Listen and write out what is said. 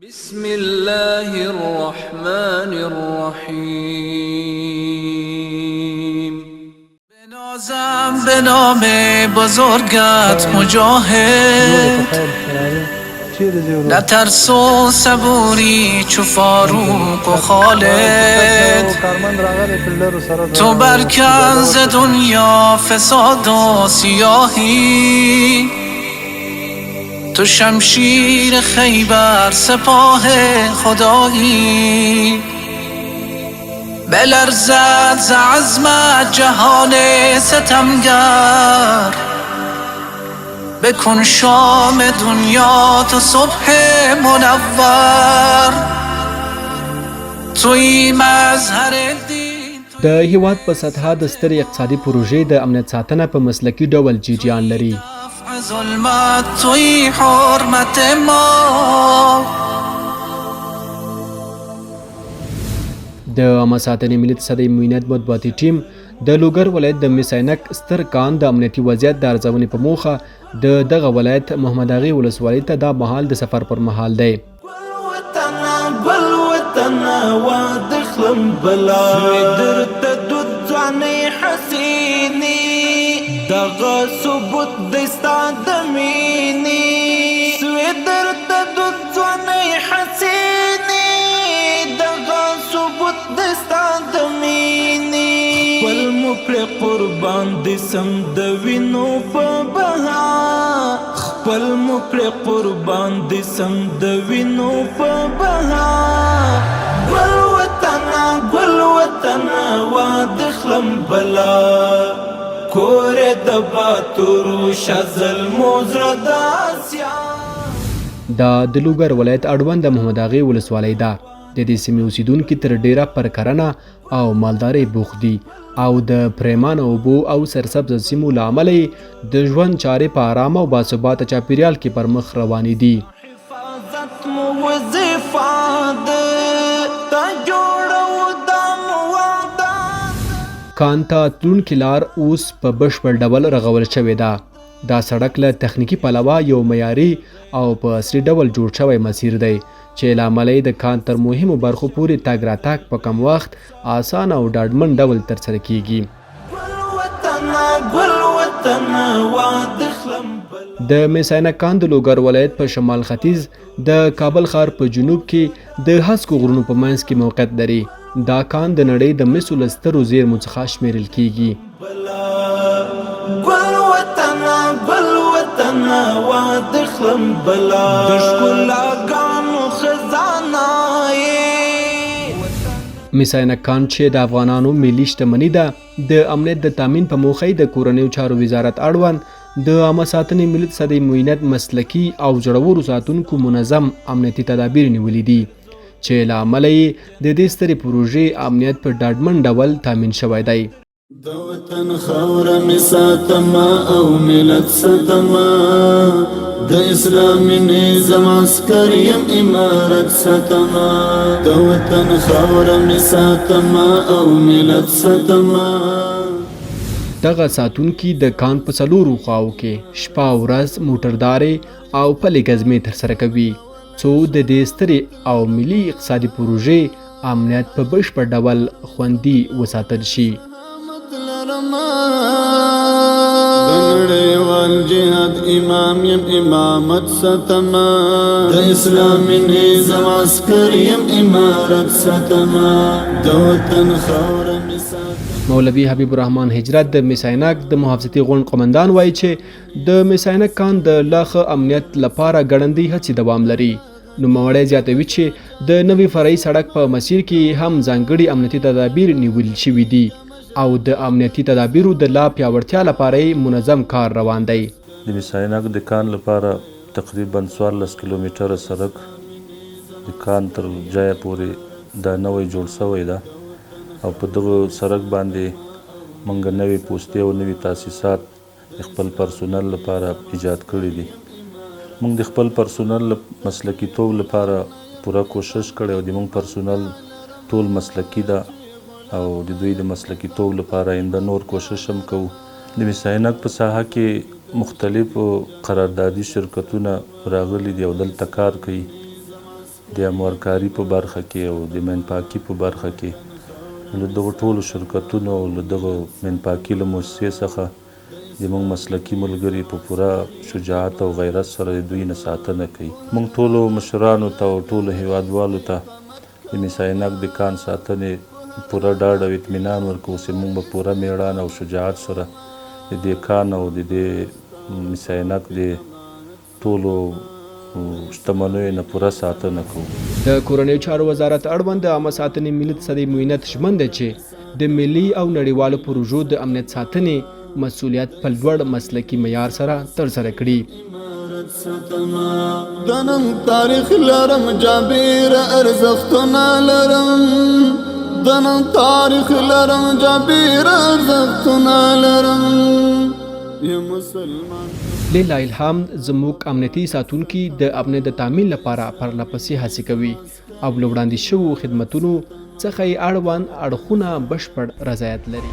بسم الله الرحمن الرحیم. بنازم به نام بزرگت مجاهد، نترس و صبوری چو فاروق و خالد. تو بر کنز دنیا فساد و سیاهی، تو شمشیر خیبر سپاه خدایی. بلرزد ز عزمت جهان ستمگر، بکن شام دنیا تا صبح منور. تویی مظهر دین. د هیواد په سطحه د سترې اقتصادي پروژې د امنیت ساتنه په مسلکي ډول جریان لري. دفع ظلمت تویی حرمت ما. د عامه ساتنې ملي تصدۍ معینیت مطبوعاتي ټیم د لوګر ولایت د مس عینک ستر کان د امنیتي وضعیت د ارزونې په موخه د دغه ولایت محمد اغې ولسوالۍ ته دا مهال د سفر پر مهال دی. ګل وطنه ګل وطنه وادخلم بلا درته دود ځواني حسینی، دغه ثبوت دی ستا د مینې. سوې درته دود ځواني حسینی، دغه ثبوت دی ستا د مینې. خپل مو پرې قربان دي سم د وینو په بها، خپل مو پرې قربان دي سم د وینو په بها. ګل وطنه ګل وطنه وادخلم بلا، کور د باتورو شازل مو زړه د اسیا. دا د لوګر ولایت اړوند د محمد اغې ولسوالۍ ده. د دې سیمې اوسیدونکي تر ډېره پر کرنه او مالدارۍ بوخت دي او د پریمانه اوبو او سرسبزه سیمو له امله یې د ژوند چارې په ارامه او باثباته چاپیریال کې پر مخ روانې دي. حفاظت مو وظیفه ده، تا جوړو دا مو وعده. کان ته تلونکې لار اوس په بشپړ ډول رغول شوې ده. دا سړک له تخنیکي پلوه یو معیاري او په عصري ډول جوړ شوی مسیر دی چې له امله یې د کان تر مهمو برخو پورې تګ راتګ په کم وخت، اسانه او ډاډمن ډول ترسره کیږي. ګل وطنه ګل وطنه وادخلم بلا. د مس عینک کان د لوګر ولایت په شمال ختیځ د کابل ښار په جنوب کې د هسکو غرونو په منځ کې موقعیت لري. دا کان د نړۍ د مسو له سترو زیرمو څخه شمیرل کیږي. بلا ګل وطنه ګل وطنه وادخلم بلا، د ښکلاګانو خزانه یې. مس عینک کان چې د افغانانو ملي شتمني ده، د امنیت د تامین په موخه یې د کورنیو چارو وزارت اړوند د عامه ساتنې ملي تصدۍ معینیت مسلکي او زړورو ساتونکو منظم امنیتي تدابیر نیولي دي چې له امله یې د دې سترې پروژې امنیت په ډاډمن ډول تامین شوی دی. د وطن خاوره مې ساتمه او ملت ساتمه، د اسلامي نظام عسکر یم امارت ساتمه. د وطن خاوره مې ساتمه او ملت ساتمه. دغه ساتونکي د کان په څلورو خواو کې شپه او ورځ موټردارې او پلې ګزمې ترسره کوي، څو د دې سترې او ملي اقتصادي پروژې امنیت په بشپړ ډول خوندي وساتل شي. د نړیوال جهاد امام یم امامت ساتمه، د اسلامي نظام عسکر یم امارت ساتمه. د وطن خاوره مې ساتمه. مولوي حبیب الرحمن هجرت د مس عینک د محافظتي غونډ قومندان وایي چې د مس عینک کان د لا ښه امنیت لپاره ګړندۍ هڅې دوام لري. نوموړی زیاتوي چې د نوي فرعي سړک په مسیر کې هم ځانګړي امنیتي تدابیر نیول شوي دي او د امنیتي تدابیرو د لا پیاوړتیا لپاره یې منظم کار روان دی. د مس عینک د کان لپاره تقریبا 14 کیلومتره سړک د کان تر ځایه پورې دا نوی جوړ شوی ده او په دغه سړک باندې موږ نوې پوستې او نوي تاسیسات د خپل پرسونل لپاره ایجاد کړي دي. موږ د خپل پرسونل مسلکي توب لپاره پوره کوشش کړی او د موږ پرسونل ټول مسلکي ده او د دوی د مسلکي توب لپاره آینده نور کوشش هم کوو. د مس عینک په ساحه کې مختلف قراردادي شرکتونه راغلي دي او دلته کار کوي. د اموارکاري په برخه کې او د مین پاکي په برخه کې له دغو ټولو شرکتونو او له دغو مین پاکي له موسسې څخه زموږ مسلکي ملګري په پوره شجاعت او غیرت سره د دوی نه ساتنه کوي. موږ ټولو مشرانو ته او ټولو هیوادوالو ته د مس عینک د کان ساتنې پوره ډاډ او اطمینان ورکوو چې موږ به پوره میړانه او شجاعت سره د دې کان او د دې مس عینک د ټولو شتمنیو نه پوره ساتنه کوو. د کورنیو چارو وزارت اړوند د عامه ساتنې ملي تصدۍ معینیت ژمن دی چې د ملي او نړیوالو پروژو د امنیت ساتنې مسؤلیت په لوړ مسلکي معیار سره ترسره کړي. د نن تاریخ لرم جابر ارزښتونه لرم د نن تاریخ لرم جابر ارزښتونه لرم یم مسلمان. لله الحمد زموږ امنیتي ساتونکي د امنیت د تامین لپاره پرله پسې هڅې کوي او له وړاندې شوو خدمتونو څخه یې اړوند اړخونه بشپړ رضایت لري.